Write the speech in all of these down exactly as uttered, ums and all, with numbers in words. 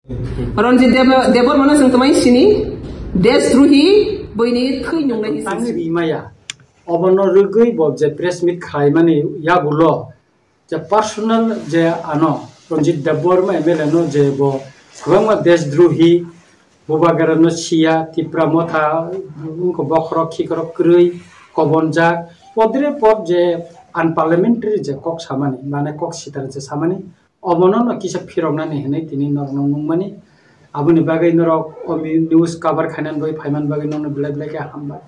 Ranjit Deb-, Debbarmano chwng twmai sini desdrohi, buini thwi nungnai. Tangni rimaya. Obono rwgwi bo je press meet khlaimani yagulo je personal je ano Ranjit Debbarma M L A no je bo kwbangma desdrohi, Bubagra no siya, Tipra Motha, wngkha bokhorok khikorok kwrwi, kobonjak, podre pod je unparliamentary je kok samani, mane kok sitar je samani, obono no kisa phiroknani hinwi tini norokno nukmani. Aboni bagwi norok o mi-, news cover khainani bagwi, phaimani bagwi norokno belai belai khe hambai.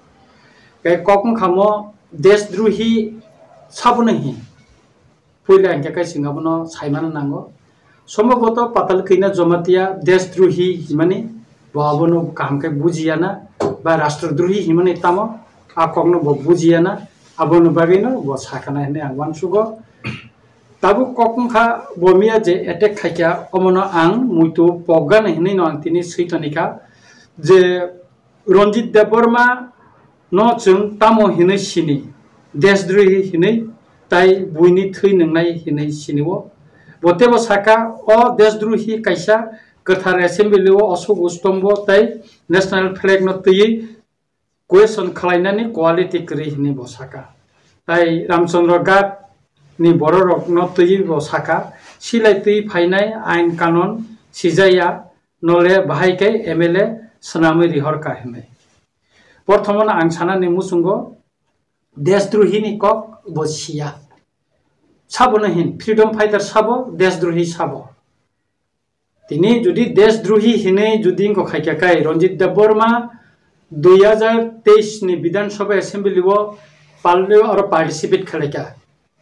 Tei kok wngkha mo desdrohi sabono hin. Puila hingkhe kaising abono saimano nango. Sombhoboto Patal Kanya Jamatia desdrohi himani bo abono kaham khe bujiya na, ba rastrodrohi himani tamo a kokno bo bujiya na, aboni bagwino bo sakana hinwi ang uansugo. Tabuk kok wngkha bo miya je attack khaikha, omono ang muitu pokgani hinwi no ang tini swi tonikha je Ranjit Debbarma no chwng tamo hinwi sini, desdrohi hinwi, tai buini thwi nungnai hinwi sini o. Bo tebo saka, o desdrohi kaisa kwthar assembly o Ashok Ustombo tai national flag no twiwi question khlainani quality kwrwi hinwi bo saka. Tai Ramchandra Ghat ni bororok no twiwi bo saka, silai twi phainai ain kanon sijaya, nole bahai khe M L A swnamwi rihorkha hinwi. Porthomono ang sanani muchungo desdrohini kok bo siya. Sabono hin freedom fighter sabo, desdrohi sabo. Tini jodi desdrohi hinwi jodi wngkha khaikha kai Ranjit Debbarma dui hajar teis ni Bidhan Sabha Assembly o pal-, oro participate khalaikha.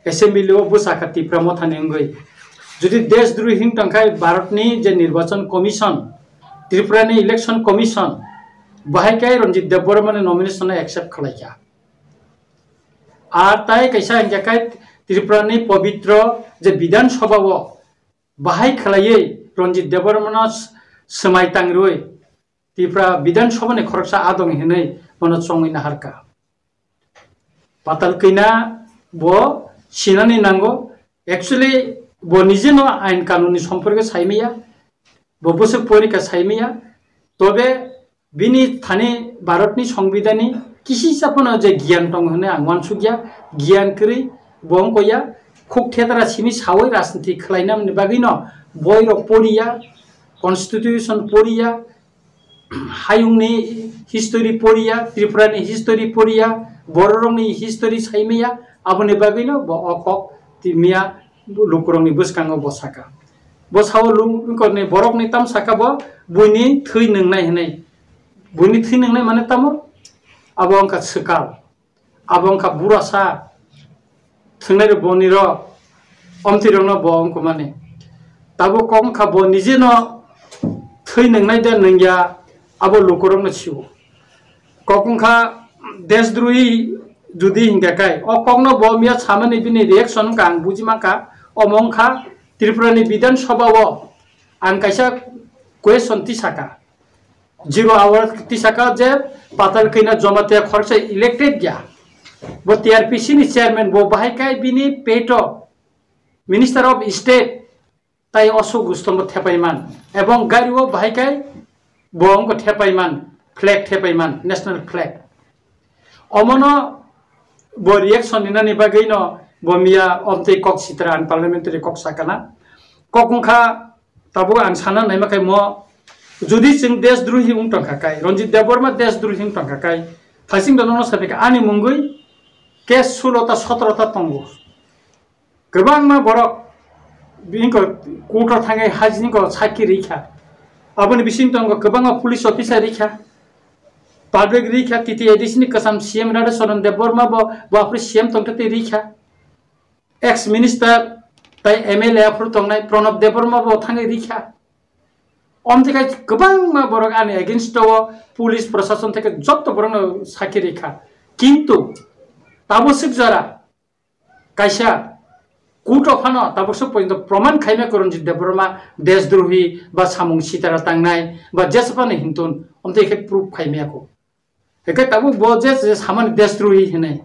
Assembly o bwsakha Tipra Mothani wngwi. Jodi desdrohi wng tongkha Bharatni je Nirbachan Commission, Tripurani Election Commission, bahai kai Ranjit Debbarmani nomination no accept khalaikha. Ar tai kaisa hingkha kai Tripurani pobitro je Bidhan Sabha o bahai khwlaiwi Ranjit Debbarmano s-, swmai tangrwi Tripura Bidhan Sabha ni khoroksa adong hinwi bono chongwi naharkha. Patal Kanya bo sinani nango. Actually, bo nijeno ain kanun ni somporke saimaya. Bo bwswk porikha saimaya. Tobe bini thani Bharatni Songbidhanni kisisa phano je giyan tongo hinwi ang uansukya. Giyan kwrwi bo wngkhoya. Khuk thethra simi sawi rajniti khwlainani bagwino boirok poriya, constitution poriya, hayungni history poriya, Tripurani history poriya, bororokni history saimaya, aboni bagwino bo o kok timiya lukurokni bwskango bo saka. Bo sao lu-, lukurokni borokni tam saka bo buini thwi nungnai hinwi. Buini thwi nungnai mane tamo? Abo wngkha swkal. Abo wngkha burasa, thwngnairok bonirok, omtwirokno bo wngkukmani. Tabuk kok wngkha bo nijeno thwi nungnai de nungya, abo lukurokno sio. Kok wngkha desdrohi jodi hingkha kai, o kokno bo miya samani bini reaction wngkha, ang buji mankha, omo wngkha Tripurani Bidhan Sabha o ang kaisa question tisaka. Zero hour tisaka je Patal Kanya Jamatia khoroksa elected ya. Bo T R P C ni chairman bo bahai kai bini peto Minister of State tai Ashok Ustombo thepaiman. Ebong gari o bahai kai bo wngkha thepaiman, flag thepaiman, national flag. Omono bo reaction ninani bagwino bo miya omtwi kok sitra unparliamentary kok sakana. Kok wngkha tabuk ang sana naima khe mo jodi chwng desdrohi wng tongkha kai, Ranjit Debbarma desdrohi wng tongkha kai, thasing da nono sabi kha ani mungwi case sulo ta sotro ta tongo. Kwbangma borok bini ko court o thangwi hajini ko sakhi rikha. Aboni bising tongo kwbangma police officer rikha. Public rikha, T T A D C ni kwcham C M Radha Charan Debbarma bo, bo aphuru C M tongtwtwi rikha. Ex minister tai M L A aphuru tongnai Pranab Debbarma bo thangwi rikha. Omthikhai kwbangma borok ani against o police prosason theke jotto borokno sakhi rikha. Kintu tabuk swk jora kaisa court o phano tabuk swk porjonto proman khaimaya khe Ranjit Debbarma desdrohi ba samung sitara tangnai ba jesaphano hintun omtwi khe proof khaimaya kho. Hingkhe tabuk bo je, je samani desdrohi hinwi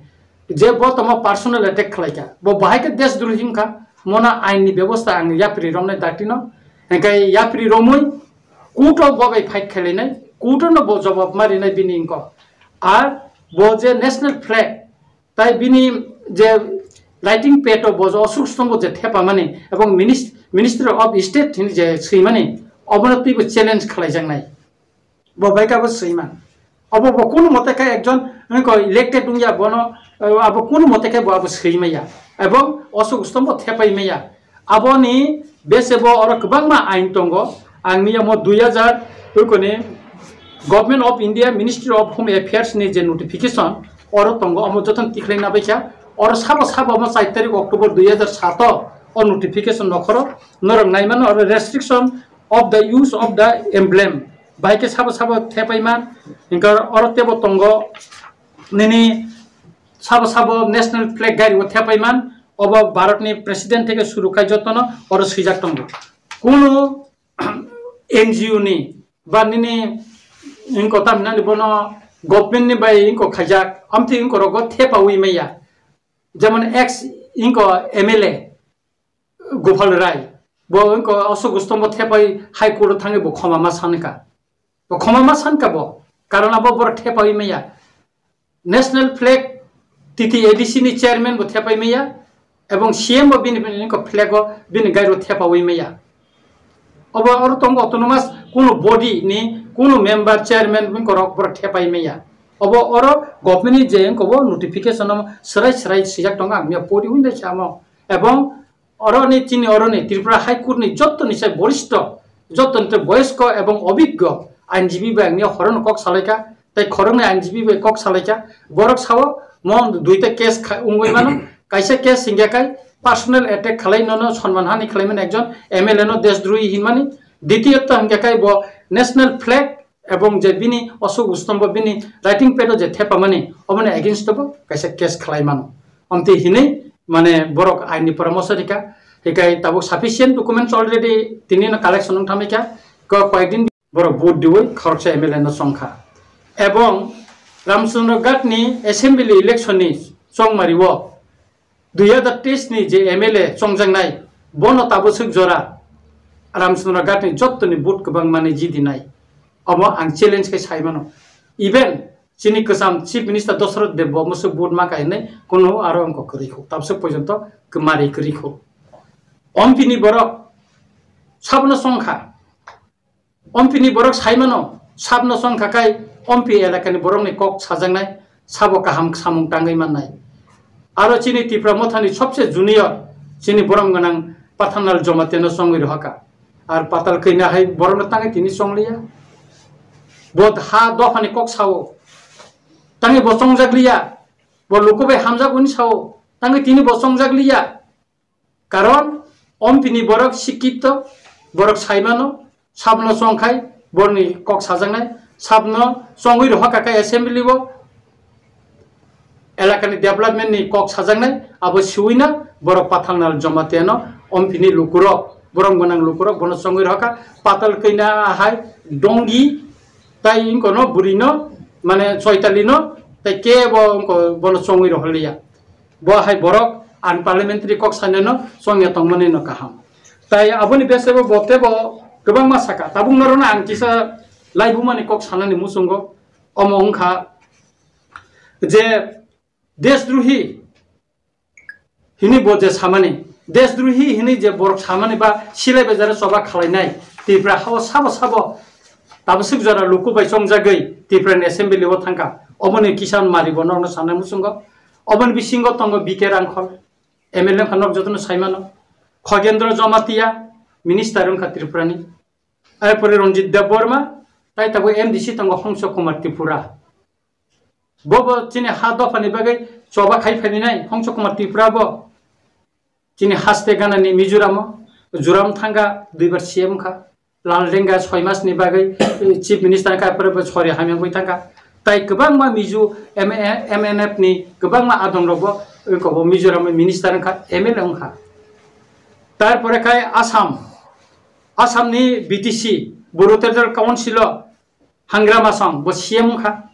je bo tamo personal attack khlaikha, bo bahai khe desdrohi wngkha, mono ain ni bebosta ang yapri romnai dakti no, hingkhe yapri romwi Court o bo bai fight khlainai, court no bo jawab marinai bini wngkha. Ar bo je national flag, tai bini je writing pad o bo je Ashok Stombo je thepamani ebong minis-, Ministry of State hini je swimani, obono twibo challenge khlaijaknai. Bo bai kabo swiman. Obo bo kunu mote khe ekjon wngkha elected wngya bono, eh, abo kunu mote khe bo abo swi maya. Ebong Ashok Stombo thepai maya. Aboni bese bo oro kwbangma ain tongo. Ang niya mo dui hajar wngkha ni Government of India, Ministry of Home Affairs ni je notification oro tongo, omo jotono tikhlai na baikha. Oro sabo sabo omo char tarik October dui hajar sato o notification nokhoro norok naimano oro restriction of the use of the emblem. Bai khe sabo sabo thepai man, hingkha oro tebo tongo nini sabo sabo national flag gari o thepai man, obo Bharat ni president theke suru khai jotono oro swijak tongo. Kunu N G O ni ba nini wngkha tamhinani bono government ni bai wngkha khaijak, amtwi wngkha rogo thepawi maya. Jemon ex wngkha M L A, Gopal Rai, bo wngkha Ashok Stombo thepai High Court o thangwi bo khoma ma sankha. Bo khoma ma sankha bo, karon abo borok thepawi maya. National flag T T A D C ni chairman bo thepai maya, ebong C M bo bini, bini wngkha flag o bini gairo thepawi maya. Obo oro tongo autonomous kunu body ni kunu member chairman wngkha rok borok thepai maya. Obo oro government ni je wngkha bo notification o swrai swrai swijak tongo, ang miya pori hwnwi samo. Ebong Oro ni chini oro ni Tripura High Court ni joto ni sai borishto, joto ni boyosko ebong obiggo ainjibi bai ang ni horo no kok salaika, tai khoroknwi ainjibi bai kok salaika, borok sao mo duita case kha-, wngwi mano, kaisa case hingya kai personal attack khalai nono sonman hani khalai mani ekjon M L A no deshdrohi hinmani, ditiyota hingya kai bo national flag ebong je bini Ashok Stombo bini writing pad o je thepamani, oboni against o bo kaisa case khlai mano. Amtwi hinwi mane borok aini poramoso rika, hikai tabuk sufficient documents already tini no collection wng thamikha, ko koyekdin borok vote diwi khoroksa M L A no chongkha. Ebong Ramchandra Ghat ni assembly election ni chongmari o dui hajar teis ni je M L A chongjaknai, bono tabuk swk jora Ramchandra Ghat ni jottoni vote kwbangma ni jidinai. Omo ang challenge khe sai mano. Even chini kwcham Chief Minister Dosroth Deb bo musu vote ma kainai, kono aro wngkha kwrwi kho. Tabuk swk porjonto kwmari kwrwi kho. Ompi ni borok sabno chongkha. Ompi ni borok sai mano, sabno chongkha kai, ompi elakani borokni kok sajaknai, sabo kaham samung tangwi mannai. Aro chini Tipra Mothani sobse junior, chini borom gwnang Pathanlal Jamatia no chongwi rohaka. Ar Patal Kanya hai borokno tangwi tini chongliya. Bo ha dophani kok sao, tangwi bo chongjak liya. Bo luku bai hamjak hwnwi sao, tangwi tini bo chongjak liya. Karon, ompini borok sikito, borok saimano, sabno chongkhai, borni kok sajaknai, sabno chongwi rohor kakai assembly o, elakani development ni kok sajaknai, abo siwina borok Pathanlal Jamatia no, ompini lukurok, borom gwnang lukurok, bono chongwi rohorkha, Patal Kanya hai Dongi, tai wngkono bwrwino, mane Choitali no, tai kebo wngko bono chongwi rohorliya. Bo hai borok unparliamentary kok saneno chongya tongmani no kaham. Tai aboni besebo bo tebo kwbangma saka. Tabuk norokno ang kisa laibumani kok sanani muchungo. Omo wngkha je deshdrohi hini bo je samani, deshdrohi hini je borok samani ba silai bai jara choba khalainai Tripura hao sabo sabo tabaswk jora luku bai chongjagwi Tripura ni assembly o thangkha. Omoni kisa mari bo norokno sanai muchungo. Oboni bisingo tongo B K Rangkhol, M L A wngkha nok jotono saimano. Khogendra Jamatia, minister wngkha Tripura ni. Arpore Ranjit Debbarma, tai tabuk M D C tongo Hongso Kumar Tripura. Bo bo chini ha dopha ni bagwi choba khai phainai Hongso Kumar Tripura bo. Chini haste gana ni Mizoram o, Joram thanga duibar C M wngkha. Laldenga soi mas ni bagwi, eh, Chief Minister wngkha, pore bo sori hamya wngwi thangkha. Tai kwbangma Mizo M-, M N F ni kwbangma adong rok bo, eh, kobo Mizoram ni minister wngkha, M L A wngkha. Tarpore khai Assam, Assam ni B T C, Boro Territorial Council o Hangra Masang bo C M wngkha.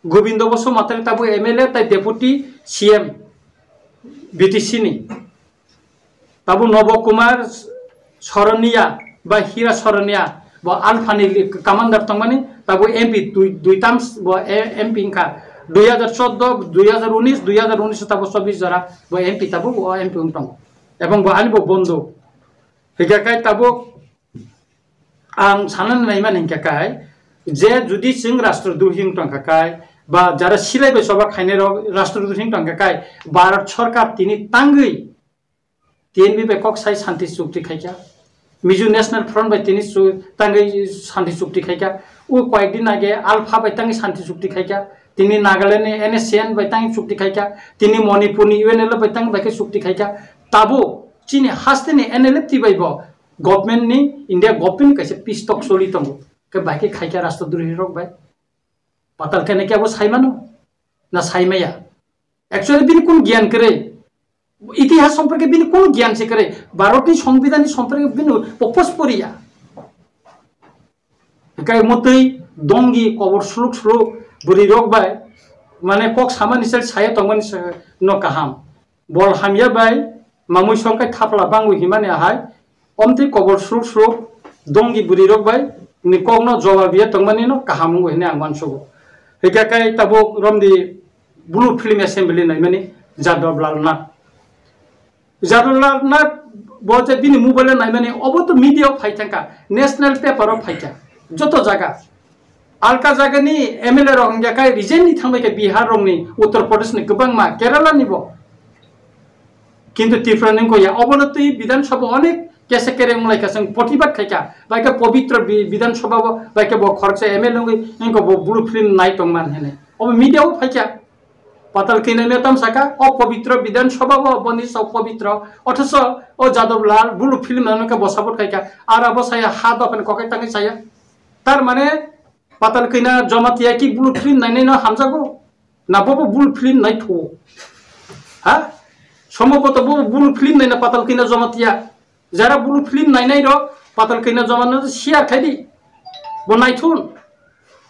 Gobindo Basumatary tabuk M L A tai Deputy C M B T C ni. Tabuk Nobo Kumar Soronia ba Hira Soronia Bo Alpha ni li-, commander tongmani, tabo M P dui, dui terms bo e-, M P wngkha. Dui hajar chordo, dui hajar unis, dui hajar unis tabo chobbish jora bo M P tabo o M P wng tongo. Ebong bo ani bo bondo. Hingkha kai tabo ang sanani naimani hingkha kai je judi chwng rastrodrohi wng tongkha kai ba jara silai bai choba khainai rok rastrodrohi wng tongkha kai Bharat Sarkar tini tangwi T N V bai kok sai shanti chukti khaikha, Mizo National Front bai tini chu-, tangwi shanti chukti khaikha, o koyek din age Alpha bai tangwi shanti chukti khaikha, tini Nagaland ni N S C N bai tangwi chukti khaikha, tini Manipur ni U N L F bai tangwi bai khe chukti khaikha, tabo chini haste ni N L F T bai bo government ni, India government kaisa peace talk choli tongo, khe bai khe khaikha rastrodrohi rok bai. Patal khe nai khe abo saimano na saimaya? Actually bini kun gyan kwrwi? Itihas somporke bini kun gyan se kwrwi? Bharat ni songbidhan ni somporke bini popos poriya. Hikai motwi dongi kobor suluk suluk bwrwi rok bai mane kok samani sel saya tongmani se no kaham. Bol hamya bai mamui songkai thapla bangwi himani ahai, omtwi kobor suluk suluk dongi bwrwi rok bai ni kokno jobab ya tongmani no kaham wngo hwnwi ang uansugo. Hikha kai tabuk romdi Blue Film Assembly naimani Jadab Lal Nath. Jadab Lal Nath bo je bini mobile naimani obo to media o phai thangkha, national paper o phaikha, joto jaga. Alka jagani M L A rok hingya kai resign ni thangbai khe Bihar rokni, Uttar Pradesh ni kwbangma, Kerala ni bo. Kintu Tripura ni wngkha ya, obono twi Bidhan Sabha onek kesa kereng wnglaikha, chwng protibad khaikha, bai khe Pabitra Bi-, Bidhan Sabha bo, bai khe bo khoroksa M L A wngwi wngkha bo blue film nai tongman hwnwi. Obo media o phaikha, Patal Kina metam saka, o Pabitra Bidhan Sabha bo, boni sok Pabitra, othoso o Jadab Lal blue film nai khe bo support khaikha, ara bo saya ha dophani kokai tangwi saya. Tar mane, Patal Kina Jamatia ki blue film nainai no hamjago? Na bobo blue film nai thuo? Ha? Sombhoboto bobo blue film naina Patal Kina Jamatia. Jara blue film nainai rok Patal Kina Jamatia no share khai di. Bo naithun.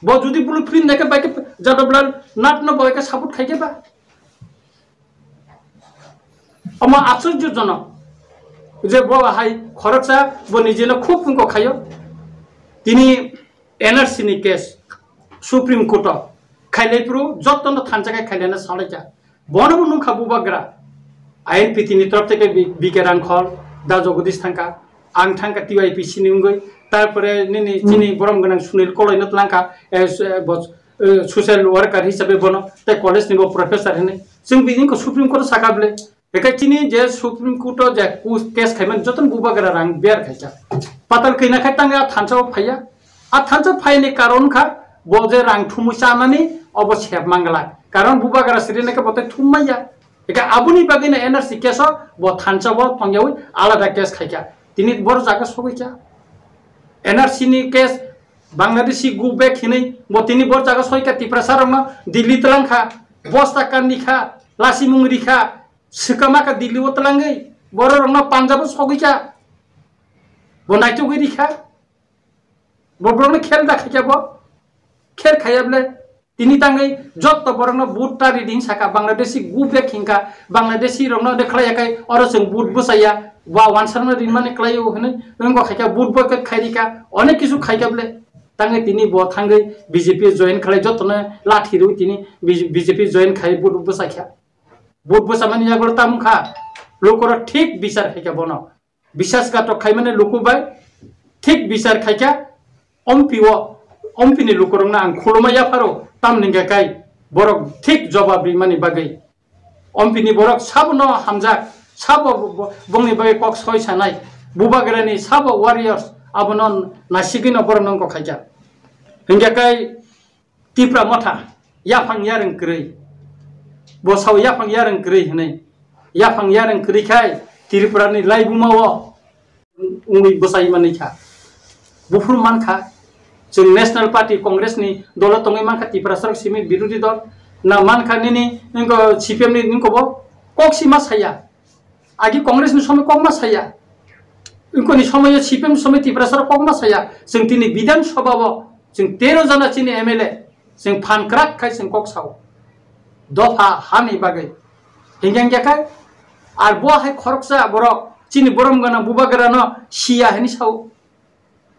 Bo judi blue film naikhe bai khe Jadab Lal Nath no bai khe support khai khe ba. Omo aschorjojonok je bo hai khoroksa bo nijeno khub wngkha khaio. Tini N R C ni case Supreme Court o khailai phuru jotono thansa khe khailaina salaikha. Bono bo nungkha bubagra. I N P T ni torop theke B K Rangkhol, Da Jagadish thangkha, ang thangkha T Y P C ni wngwi, tarpore nini chini borom gwnang Sunil Koloi no tlangkha, eh, s-, eh, bo, eh, social worker hisabe bono, tei college ni bo professor hinwi. Chwng bini ko Supreme Court o sakha bwle. Hwnkhe chini je Supreme Court o je ku-, case khaimani jotono bubagra rang bear khaikha. Patal kina khai tangya thansa o phaiya. A thansa phaini karon kha bo je rang thumwi chanani obo sep manglak. Karon bubagra sirina khe bo tei thum manya. Hwnkhe aboni bagwi no N R C case o bo thansa bo tongyawi alada case khaikha. Tini bor jaga sogwi kha. N R C ni case Bangladeshi go back hinwi bo tini bor jaga soikha Tiprasa rokno Delhi twlangkha, bosta kandi kha, lasimung rikha, swkama kha Delhi o twlangwi, borok rokno Punjab o sogwi kha, bo naitugwi rikha, bo borokno khel da khaikha bo, khel khaiya bwle tini tangwi jotto borokno vote ta ridi hinwi sakha, Bangladeshi go back hinkha, Bangladeshi rokno de khlaiya khai oro chwng vote bwsaiya, ba wansarno rinmani khlaio hinwi wngkha khaikha, vote boycott khai rikha, onek kisu khaikha bwle. Tangwi tini bo thangwi B J P join khlai, jotono lathi rwi tini B J P join khai vote bwsakha. Vote bwsamani yagulo tamo kha, lukurok thik bichar khaikha bono. Bisasghatok khaimani luku bai thik bichar khaikha, ompi o, ompi ni lukurokno ang khuluma yapharo, tamni hwnkha kai borok thik jobab rimani bagwi. Ompini borok sabono hamjak, sabo bo-, bo-, bongni bagwi kok soi sanai, bubagrani sabo warriors abono nasigwino borokno wngkok khaikha. Hingkhe kai Tipra Motha, yaphang yarwng kwrwi. Bo sao yaphang yarwng kwrwi hinwi. Yaphang yarwng kwrwi khai Tripurani laibuma o wngwi bwsai manwi kha. Buphuru man kha, chwng National Party, Congress ni dolo tongwi man kha, Tiprasa rok simi birodhi dol. Na man kha nini, nini C P M ni nini kobo kok si ma saya. Agi Congress ni somoi kok ma saya. Wngkoni somoi C P M ni somoi Tiprasa rok kok ma saya. Chwng tini Bidhan Sabha o chwng tero jana chini M L A. Chwng phan kwrak khai chwng kok sao. Dopha hani bagwi. Hingkhe hingkhe khai ar bo hai khoroksa borok chini borom gana bubagra no siya hini sao.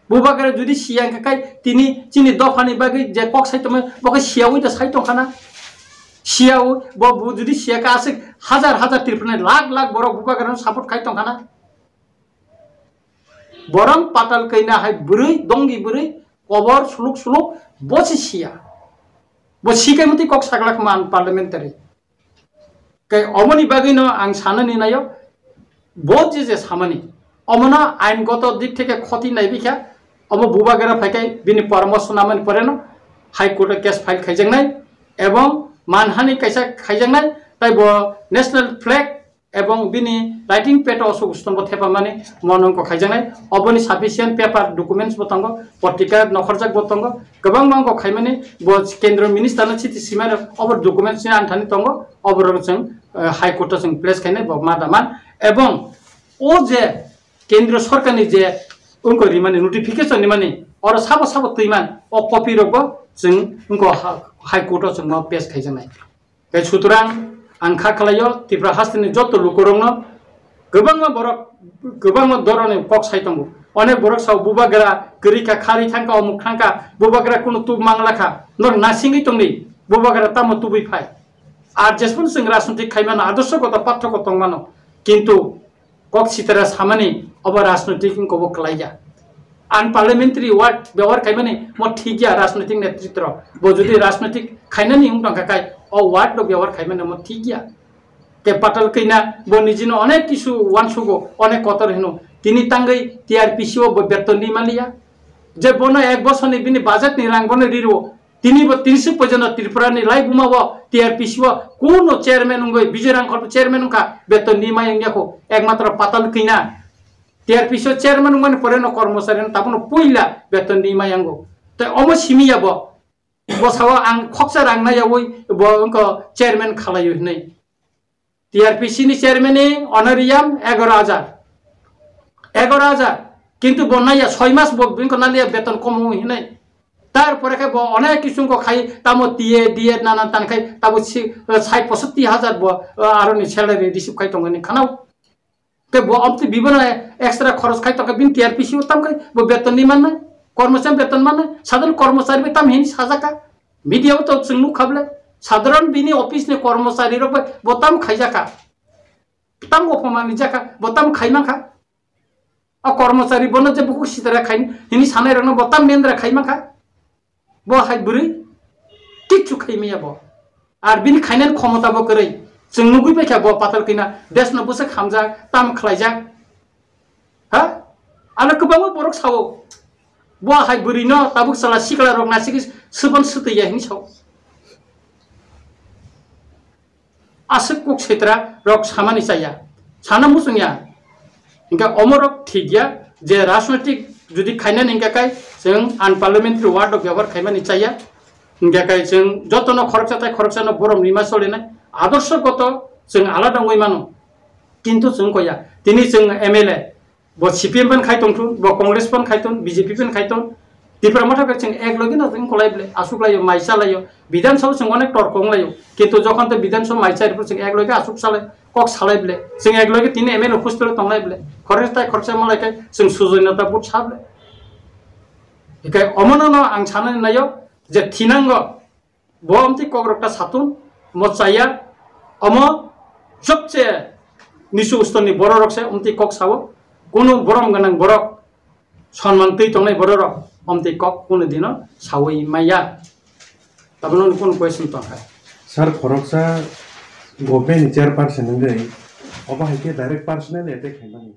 Bubagra jodi siya hwnkha khai tini chini dophani bagwi je kok sai tongmani, bo khe siyaui da sai tongkhana. Siyaui, bo, bo jodi siya kha aswk hajar hajar Tripurani lakh lakh borok Bubagrano support khai tongkhana. Borok Patal Kanya hai bwrwi, dongi bwrwi, kobor suluk suluk, bo se siya. Bo sikai mutwi kok saglak man parliamentary. Kai omoni bagwino ang sanani nayo, bo je je samani, omono ain goto dik theke khoti naibi kha, omo Bubagra phaikai bini poramorsho namani poreno High Court o case file khaijaknai, ebong manhani kaisa khaijaknai, tai bo national flag ebong bini writing pad o Ashok Stombo thepamani mono wngkha khaijaknai. Oboni sufficient paper documents bo tongo, potrika nokhorjak bo tongo, kwbangma wngkha khaimani. Bo kendro minister no chiti simani obo documents ni anthani tongo, oborok chwng, eh, High Court o chwng place khainai bo ma daman. Ebong o je kendro sorkar ni je wngkha rimani notification rimani oro sabo sabo twiman o copy rok bo chwng wngkha ha-, High Court o chwng no pass khaijaknai. Tei sutorang ang kha khlaio Tripura hasteni joto lukurokno, kwbangma borok, kwbangma doroni kok sai tongo. Onek borok sao Bubagra kwrwi kha, kharwi thang kha, omuk thang kha, Bubagra kunu tub mangla kha, norok nasingwi tongdi, Bubagra tamo tubui phai. Ar jesphano chwng rajnitik khaimano, adorshogoto pathoko tongmano, kintu kok sitara samani obo rajnitik wngkha bo kwlaiya. Unparliamentary word byabohar khaimani mo thik ya rajnitik netritro. Bo jodi rajnitik khainani wng tongkha khai o word rok byabohar khaimani mo thik ya. Te Patal Kanya bo nijino onek kisu wansugo, onek kotor hino. Tini tangwi T R P C o bo beton ri manliya. Je bono ek bosorni bini budget ni rang bono riro. Tini bo tini si porjonto Tripura ni laibuma bo T R P C o kuno chairman wngwi, Bijoy Rangkhol bo chairman wngkha, beton ni mai wngya kho, ekmatro Patal Kanya. T R P C o chairman wngmani pore no kormochari no tabukno puila beton ni mai yango. Tei omo simi ya bo, bo sao ang khoksa rang na yawi bo wngkha chairman khalai hinwi. T R P C ni chairman ni honorarium egaro hajar. Egaro hajar. Kintu bo naiya soi mas bo bini ko naliya beton kom hinwi. Tar pore khe bo onek kisu ko khai tamo T A, D A nanan tan khai tabo si, eh, sait posotti hajar bo, eh, aroni salary receive khai tongani khanao. Te bo amtwi bibana extra khoros khai tongkha bini T R P C o tam khai bo beton ni mannai. Kormochari beton mannai. Sadharon kormochari bai tam hini sajaka. Media o to chwng nukha ble, sadharon bini office ni kormochari rok bai bo tam khaijaka, tam opomani jaka, bo tam khaimankha. A kormochari bono je bukhuk sitara khai hini sanai rokno bo tam mendra khaimankha. Bo hai bwrwi kichu khaimaya bo. Ar bini khainani khomota bo kwrwi. Chwng nugwi paikha bo Patal Kanya desno bwswk hamjak, tam khlaijak. Ha? Ano kwbangma borok sao. Bo hai bwrwi no tabuk chala sikla rok nasigwi swbang swtwi ya hinwi sao. Aswk kuk sitra rok samani chaya. Sana muchung ya. Hingke omorok thik ya je rajnoitik jodi khainani hingke kai chwng unparliamentary word rok byabohar khaimani chaya. Hingke kai chwng jotono khoroksa tai khoroksa no borom rima solinai. Adorsho goto chwng alada wngwi mano. Kintu chwng koya. Tini chwng M L A. Bo C P M ban khai tongthun, bo Congress ban khai ton, B J P ban khai ton. Tipra Motha khe chwng ek logi no chwng kolai ble, asuk laio, mai cha laio. Bidhan Sabha chwng onek torko wng laio. Kintu jokhon to Bidhan Sabha mai cha riphu chwng ek logi asuk salai, kok salai ble. Chwng ek logi tini M L A hostel tong lai ble. Khoroksa tai khoroksa malai khe chwng sujoinata but sa ble. Hikai omono no ang sanani naio je thinango. Bo omtwi kok rok ta satun, mo chaya, omo jobse nisu ustorni borok rok se omtwi kok sao, kunu borom gwnang borok, sonman twi tongnai borok rok, omtwi kok kunu dino saui maya. Tabukno kunu question tongkha. Sir, khoroksa government ni chairperson wngwi, obo hai khe direct personally attack khaimani.